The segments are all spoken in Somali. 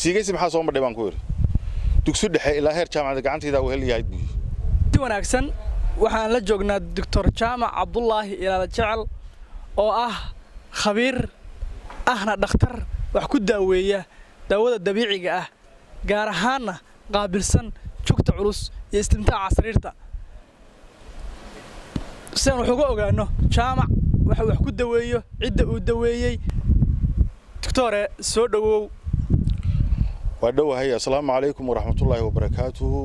Siigaysi maxaa soo madhay baan ku yidhi. Dugsi dhexe ilaa heer jaamacada gacantayda uu hel yahay buu. Si wanaagsan, waxaan la joognaa Doctor Jaamac Cabdulaahi Ilaala Jecel oo ah khabiir ahna dhakhtar wax ku daaweeya daawada dabiiciga ah, gaar ahaanna qaabilsan jugta culus iyo istimtaaca sariirta. Si aan wax uga ogaano Jaamac waxa wax ku daweeyo, cidda uu daweeyey. Doctore, soo dhowow. Waa dhowahay. Assalaamu calaykum waraxmatullaahi wabarakaatuhu.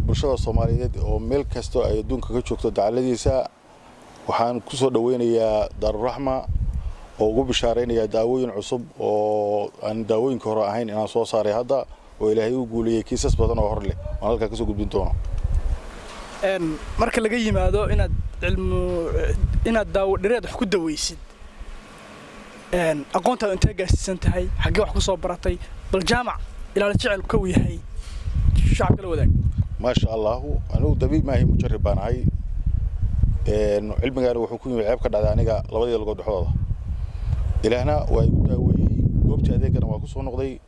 Bulshada Soomaaliyeed oo meel kastoo ay adduunka ka joogto dacaladiisa, waxaan ku soo dhoweynayaa Daaruraxma oo ugu bishaaraynayaa daawooyin cusub oo aan daawooyinka hore ahayn inaan soo saaray hadda, oo Ilaahay u guuliyey kiisas badan oo hor leh waan halkaa kasoo gudbin doono. Marka laga yimaado inaad cilmu inaad daawo dhireed wax ku daweysid, aqoontaadu intee gaarsiisan tahay? Xaggee wax ku soo baratay? Bal Jaamac Ilaala Jecel kow yahay shacabka la wadaag. Maasha Allahu, anigu dabiib maahi, mujarib baan ahay. Cilmigaani wuxuu ku yimi ceeb ka dhacday aniga labadii lugood dhexdooda. Ilaahna waa igu daaweeyey, goobtii adeegana waa ku soo noqday.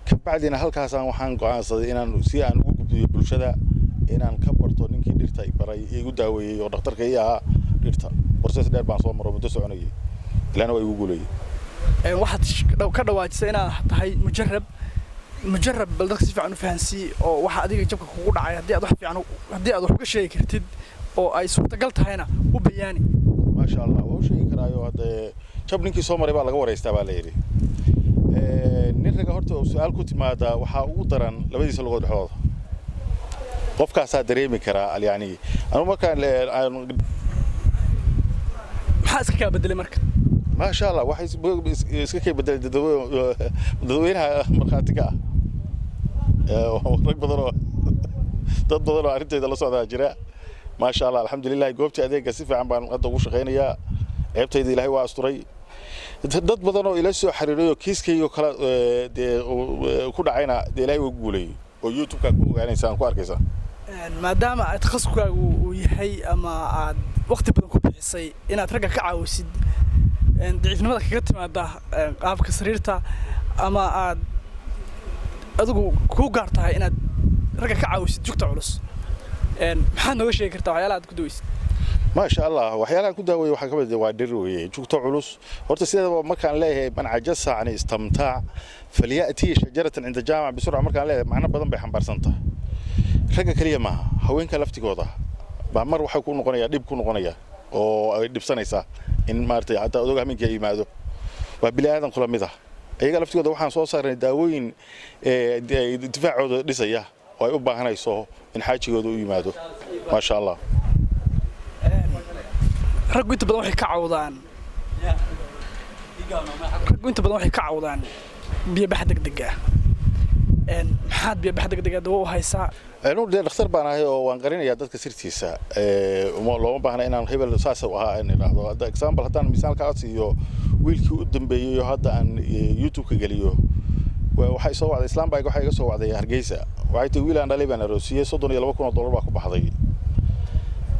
Kabacdina halkaasaan waxaan go'aansaday inaan si aan ugu gudbiyo bulshada inaan ka barto ninkii dhirta baray, igu daaweeyey oo dhakhtarka ii ahaa dhirta. Process dheer baan soo maro, muddo soconayay, Ilaahna waa igu guuleeyey. Waxaad ka dhawaajisay inaad tahay mujarab. Mujarab bal dadka si fiican u fahansii, oo waxa adiga jabka kugu dhacay haddii aad wax fiican, haddii aad wax uga sheegi kartid oo ay suurtagal tahayna, u bayaani. Maasha Allah, waa u sheegi karaayo. Haddee jab ninkii soo maray baa laga waraystaa baa la yidhi. Nin raga horta su-aal ku timaada waxaa ugu daran labadiisa lugood dhexdooda, qofkaasaa dareemi karaa. Yani anu markaan Maxaa iska kaa bedelay marka? Maasha Allah, waxay iska kay bedelay dadweynaha markhaati ka ah. Rag badan oo dad badan oo arrintayda la socdaa jira. Maasha Allah, alxamdulilah, goobtii adeega si fiican baan hadda ugu shaqaynayaa. Ceebtayda Ilaahay waa asturay. Dad badan oo ila soo xiriiray oo kiiskaygo kala dee ku dhacayna, dee Ilaahay waa guuleeyey oo YouTube-ka ku ogaanaysaan, ku arkaysaa. Maadaama aad takhasuskaagu uu yahay ama aad waqti badan ku bixisay inaad ragga ka caawisid daciifnimada kaga timaada qaabka sariirta, ama aad adigu kuu gaar tahay inaad ragga ka caawisid jugta culus, maxaad nooga sheegi kartaa waxyaalaha aad ku daweysid? Maasha Allah, waxyaalaha ku daaweeye waxaa ka mid waa dhir weeye. Jugta culus horta sideedaba markaan leeyahay "من عجز عن استمتاع فليأتي شجرة عند جامع بسرعة", markaan leeyahay macno badan bay xambaarsan tahay. Ragga keliya maaha, haweenka laftigooda baa mar waxay ku noqonayaa dhib ku noqonaya oo ay dhibsanaysaa in maaragtay hataa odoga hameenkii ay yimaado. Waa bini aadan kula mid ah iyaga laftigooda. Waxaan soo saarnay daawooyin difaacooda dhisaya oo ay u baahanayso in xaajigooda u yimaado. Maasha Allah. Raggu inta badan waxay ka cawdaan biyobax degdeg ah. Maxaad biyobax degdega dawo u haysaa? Anu dee dhakhtar baan ahay oo waan qarinayaa dadka sirtiisa. Looma baahna inaan hebel saas u ahaa in idhaahdo. Hadda example haddaan misaal kaa siiyo, wiilkii u dambeeyey oo hadda aan YouTube-ka geliyo, waxay soo wacday islaan baa, waxay iga soo wacday Hargeysa. Waxay tihi, "Wiil aan dhalay baan aroosiyey, $32,000 baa ku baxday.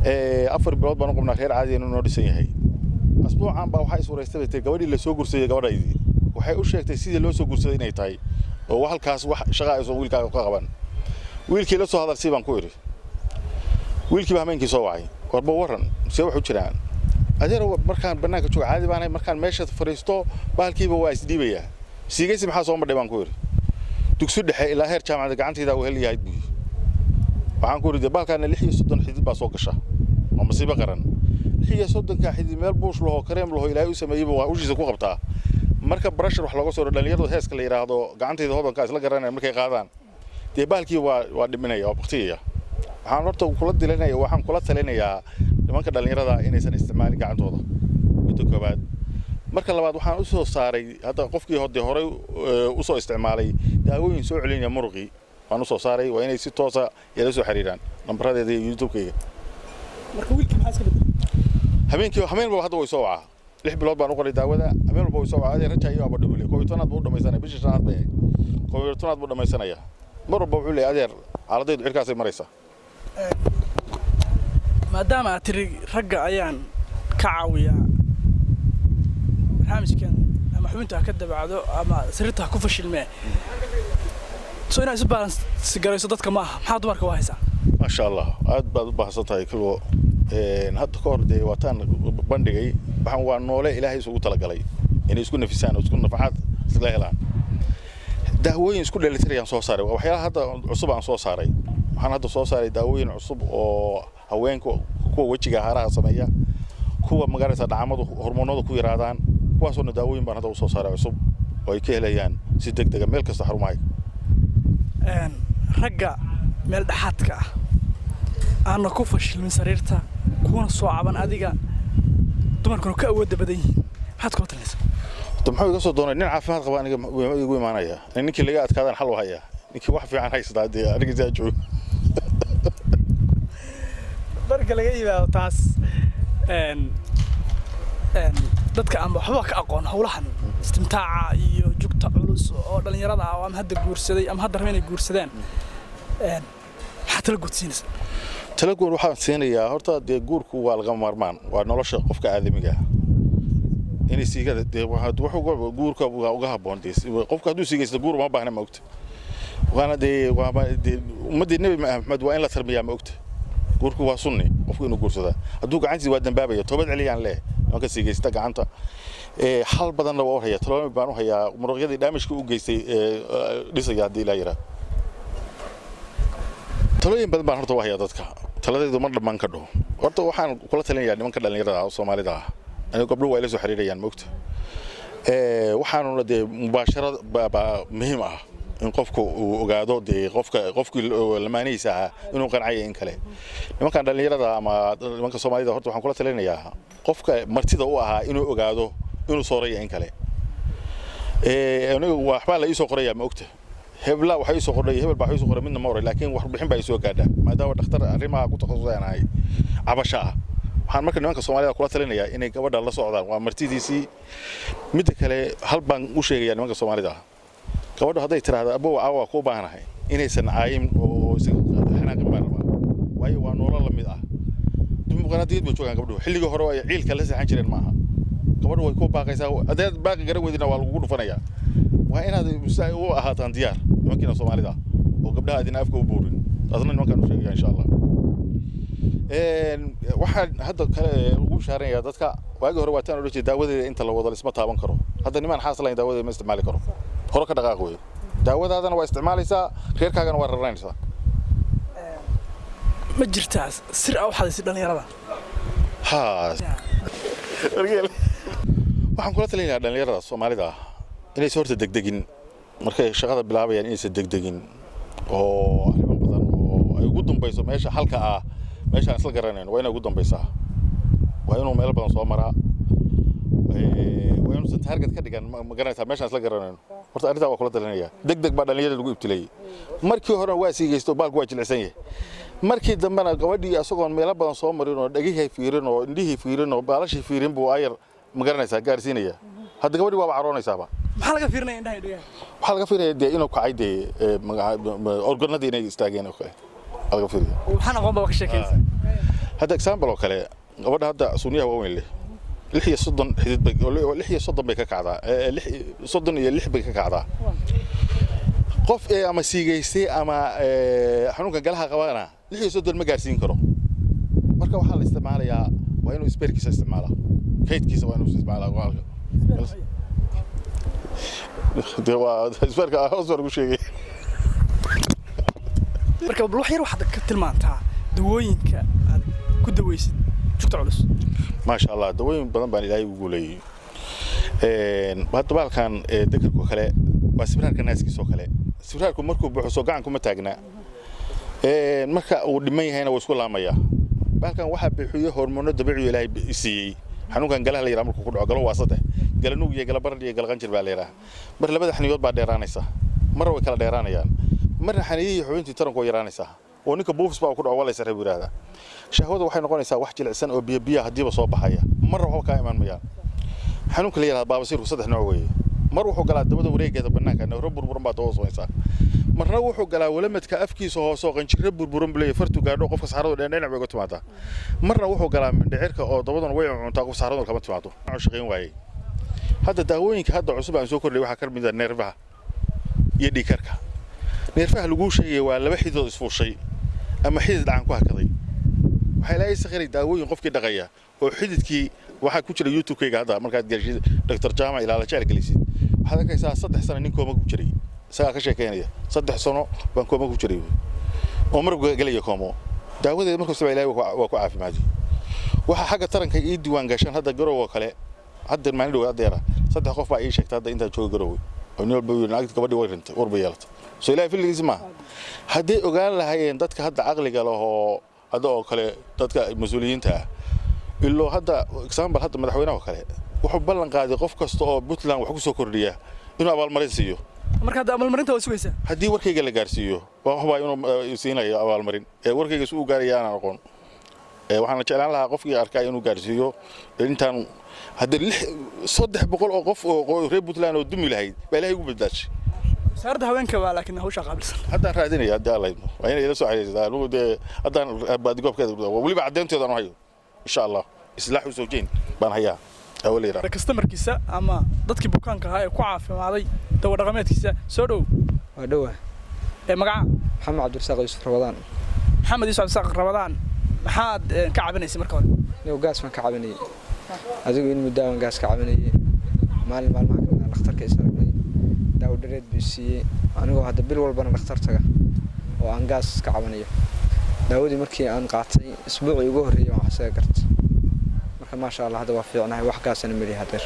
4 bilood baan u qabnaa, reer caadi inuu noo dhisan yahay. Asbuucan baa waxaa is waraystay," bay tiri, "gabadhii la soo gursaday. Gabadhaydii waxay u sheegtay sidii loo soo gursaday inay tahay oo halkaas wax shaqa aysan wiilkaaga ka qaban. Wiilkii la soo hadal," baan ku idhi. Wiilkii baa hameenkii soo wacay. "Warba warran, see waxu jiraan, adeer? Markaan bannaanka joogo caadi baanahay, markaan meesha fadhiisto bahalkiiba waa isdhiibayaa. Siigaysi maxaa soo madhay?" baan ku idhi. "Dugsi dhexe ilaa heer jaamacada gacantayda uu hel yahay," buu yidhi. Waxaan ku idhi, "Dee bahalkaana 36 xidid baa soo gasha, waa masiibo qaran. 36-ka xidid meel buush laho, kareem laho Ilaahay u sameeyeyba waa ushiisa ku qabtaa. Marka pressure wax looga soo dhalinyaradu heeska la yidhaahdo gacantayda hodanka isla garanaya markay qaadaan, dee bahalkii waa dhiminaya, waa baktiyaya. Waxaan horta kula dilinaya, waxaan kula talinayaa nimanka dhalinyarada inaysan isticmaalin gacantooda, midda koowaad. Marka labaad, waxaan u soo saaray hadda qofkii hode horey u soo isticmaalay daawooyin soo celinaya muruqii waan u soo saaray. Waa inay si toosa ila soo xiriiraan nambaradeeda iyo YouTube-kayga." Marka wiilkii maxaa iska bedelay? Habeenkii, habeen walba hadda way soo wacaa. 6 bilood baan u qoray daawada. Habeen walba way soo wacaa. "Adeer, raja iyo aba dhibule 11aad buu u dhamaysanaya, bishii shanaad bay ahayd, 11aad buu dhamaysanayaa." Mar walba wuxuu leeyahay, "Adeer, xaaladaydu cirkaasay maraysaa." Maadaama aad tiri ragga ayaan ka caawiyaa barnaamijkan, ama xubinta ha ka dabacdo ama sariirta ha ku fashilmee. So inaad isu balance garayso dadka ma aha. Maxaa dumarka u haysaa? Maasha Allah, aad baad u baahsan tahay. Kulwo hadda ka hor dee waataan bandhigay. Waxaan waa noole Ilaahay isugu talagalay inay isku nafisaan oo isku nafaxaad isla helaan. Daawooyin isku dheelitirayaan soo saaray. Waa waxyaalaha hadda cusub aan soo saaray. Waxaan hadda soo saaray daawooyin cusub oo haweenka, kuwa wejiga haraha sameeya, kuwa magaranaysa dhacamadu hormoonadu ku yaraadaan, kuwaasoo daawooyin baan hadda usoo saaray cusub oo ay ka helayaan si deg dega meel kasta xarumahay. Ragga meel dhexaadka ah, aana ku fashilmin sariirta, kuwana soo caban adiga, dumarkuna ka awoodda badan yihiin, maxaad kula talinaysaa? De muxuu iga soo doonay? Nin caafimaad qaba aniga igu imaanaya. Ninkii laga adkaadaan xal u hayaa. Ninkii wax fiican haystaa dee aniga saa joogo. Marka laga yimaado taas, dadka aan waxba ka aqoon howlahan istimtaaca iyo jugta culus oo dhalinyarada ah oo ama hadda guursaday ama hadda raba inay guursadaan, maxaa tala guud siinaysa? Tala guur waxaan siinayaa, horta dee guurku waa lagama maarmaan, waa nolosha qofka aadamiga ah. Inay siigada dee wuxuu guurka waa uga habboon. Dee qofka hadduu siigaysto guur uma baahna, ma ogta? Waana dee waaba dee ummaddii Nebi Maxamed waa in la tarbiyaa, ma ogta? Guurku waa sunni, qofku inuu guursadaa. Hadduu gacantiisa waa dambaabaya, toobad celiyaan leh nimanka siigaysta gacanta. Xal badanna waa u hayaa, talooyin baan u hayaa muruqyadii damage-ka u geystay dhisaya haddii Ilaa yiraa. Talooyin badan baan horta u hayaa dadka, taladeedu ma dhammaan ka dhaho. Horta waxaan kula talinayaa nimanka dhallinyarada ah oo Soomaalida ah, aniga gabdhuhu waa ila soo xiriirayaan, moogta? Waxaanuna dee mubaasharad baa muhiim ah in qofku uu ogaado dee qofka qofkii lamaanihiisa ahaa inuu qancaya in kale. Nimankan dhallinyarada ama nimanka Soomaalida, horta waxaan kula talinayaa qofka martida u ahaa inuu ogaado inuu sooraya in kale. Aniga waxbaa la iisoo qorayaa, ma ogta? Hebla waxaa iisoo qordhay, hebel baa iisoo qoray, midna ma oray, laakiin warbixin baa isoo gaadha maadaama dhakhtar arrimaha ku takhasusay aan ahay, cabasho ah. Waxaan marka nimanka Soomaalida kula talinayaa inay gabadha la socdaan, waa martidiisii. Midda kale, hal baan u sheegayaa nimanka Soomaalida ah: gabadhu hadday tiraahdo, "Abow, caawa kuu baahanahay," inaysan caayin oo xanaaqin baan rabaa, waayo waa noolo la mid ah. Dimuqraadiyad bay joogaan gabdhuhu, xilligii hore ay ciilka la seexan jireen maaha. Gabadhu way ku baaqaysaa, haddaad baaqi garan weydina waa lagugu dhufanayaa. Waa inaad u ahaataan diyaar nimankiina Soomaalida ah oo gabdhaha adina afka u buurin. Taasna nimankaan u sheegaya, insha Allah. Waxaan hadda kale ugu bishaaranayaa dadka, waagii hore waataan odhan jiray daawadeeda inta la wado lisma taaban karo. Hadda nimaan xaas lahayn daawadeeda ma isticmaali karo. Hore ka dhaqaaq weeye, daawadaadana waa isticmaalaysaa, reerkaagana waa raranaysaa. Ma jirtaa sir a u xadaysa dhalinyarada? Ha, waxaan kula talinayaa dhalinyarada Soomaalida ah inaysan horta degdegin markay shaqada bilaabayaan, inaysan degdegin oo arrimo badan oo ay ugu dambayso meesha halka ah, meesha aan isla garanayn waa inay ugu dambaysaa. Waa inuu meelo badan soo maraa, waa inuusan target ka dhigan, ma garanaysaa, meeshaan isla garanayno. Horta arrintaa waa kula talinaya. Deg deg baa dhalinyarada lagu ibtileeyey. Markii horena waa siigaysto, baalku waa jilicsan yahay. Markii dambena gabadhii isagoon meelo badan soo marin oo dhegihii fiirin oo indhihii fiirin oo baalashii fiirin buu ayar, ma garanaysaa, gaarsiinaya. Hadda gabadhii waaba caroonaysaaba. Maxaa laga fiirinaya indhaha iyo dhegaha? Waxaa laga fiiraya dee inuu kacay, dee organadii inay istaageen oo kale aa laga fiiraya. Waxaan aqoon baa ka sheekaysa. Hadda example oo kale, gabadha hadda sunniyaha waaweyn leh 36 xidid bay, 36 bay ka kacdaa, 36 bay ka kacdaa. Qof ee ama siigaystay ama xanuunka galaha qabana 36 ma gaarsiin karo. Marka waxaa la isticmaalayaa waa inuu spare-kiisa isticmaalaa, kaydkiisa waa inuu isticmaalaa. Dee waa spare-ka hoos baan ugu sheegay. Marka bal wax yar waxaad ka tilmaantaa dawooyinka aad ku daweysid jugta culus. Maasha Allah, dawooyin badan baan Ilaahay ugu guuleeyey. Hadda baalkan dekarka kale waa sibraarka naaskiisa oo kale. Sibraarku markuu buuxo soo gacan kuma taagna, marka uu dhiman yahayna wuu isku laamayaa. Baalkan waxaa buuxiyo hormoono dabiici Ilaahay siiyey. Xanuunkan galaha la yidhaha markuu ku dhaco, galo waa saddex: gala nuug iyo gala barar iyo gala qanjir baa la yidhaha. Mar labada xaniyood baa dheeraanaysa, marna way kala dheeraanayaan, marna xaniyihii xubintii taranku way yaraanaysaa oo ninka buufis baa ku dhaco, waa la isarray buu yidhahdaa. Shahwada waxay noqonaysaa wax jilicsan oo biyo biya haddiiba soo baxaya, marna waxba kaa imaan mayaan. Xanuunka la yidhahda baabasiirku saddex nooc weeye. Mar wuxuu galaa dabada wareegeeda bannaanka, newro burburan baa dabada samaysaa. Marna wuxuu galaa walamadka afkiisa hoose oo qanjirro burburan buu leeyahay, fartu gaadho qofka saxaradu dhinac bay uga timaadaa. Marna wuxuu galaa mindhicirka oo dabaduna way cuntaa, qof saxaradu kama timaado. Shaqayn waayey. Hadda daawooyinka hadda cusub aan soo kordhay waxaa ka mid ah neerfaha iyo dhiigkarka. Neerfaha laguu sheegaya waa laba xididood isfuushay ama xidid dhacan ku hakaday. Waxaa Ilaahay sakhiray daawooyin qofkii dhaqaya oo xididkii. Waxaa ku jira YouTube-kayga hadda, markaad gashid Dr. Jaamac Ilaala Jecel gelisid, waxaad arkaysaa 3 sano nin kooma ku jiray, isagaa ka sheekeynaya. 3 sano baan kooma ku jiray oo marabka gelaya koomo. Daawadeeda markasta baa Ilaahay waa ku caafimaadiyey. Waxaa xagga taranka ii diiwaan gashan hadda Garowe oo kale, hadda maalin dhow adeera saddex qof baa ii sheegtay hadda intaan jooga Garowe, oo nin walba yidhi naagta gabadhii way rintay, war bay yeelatay. Soo Ilaahay filigiisa maaha? Hadday ogaan lahaayeen dadka hadda caqliga lahoo hadda oo kale, dadka mas-uuliyiinta ah, iloo hadda example hadda madaxweynaha oo kale wuxuu ballan qaaday qof kasta oo Puntland wax ku soo kordhiya inuu abaalmarin siiyo. Marka hadda abaalmarinta waa sugaysaa? Haddii warkayga la gaarsiiyo, waa hubaa inuu siinayo abaalmarin. Ee warkayga si uu gaaraya aanan aqoon. Waxaan jeclaan lahaa qofkii arkaa inuu gaarsiiyo intaan hadda 300 oo qof oo reer Puntland oo dumi lahayd baa Ilaahay ugu badbaashay. Wasaaradda haweenka baa laakiin hawshaa qaabilsan. Haddaan raadinaya, haddii Alla idmo, waa inay ila soo xiriirsataa. Anigu dee haddaan baadigoobkeeda weliba caddeynteeda aan hayo, insha Allah islaax u soo jeyn baan hayaa awal yara. Kastamarkiisa ama dadkii bukaanka ahaa ee ku caafimaaday dawa dhaqameedkiisa, soo dhow. Waa dhowa. Ee magaca? Maxamed Cabdirasaaq Yuusuf Rabadaan. Maxamed Yuusuf Cabdisaaq Rabadaan, maxaad ka cabinaysay marka hore? Niyow, gaas baan ka cabinayay. Adigu in muddo aan gaas ka cabinayay, maalin maalmaha kamid aan dhakhtarka is aragnay, daawo dhareed buu siiyey. Anigoo hadda bil walbana dhakhtar taga oo aan gaas ka cabanayo, daawadii markii aan qaatay isbuucii ugu horreeyay waan waxsaga gartay. Marka maasha Allah, hadda waa fiicnahay, wax gaasana melihi hadeer.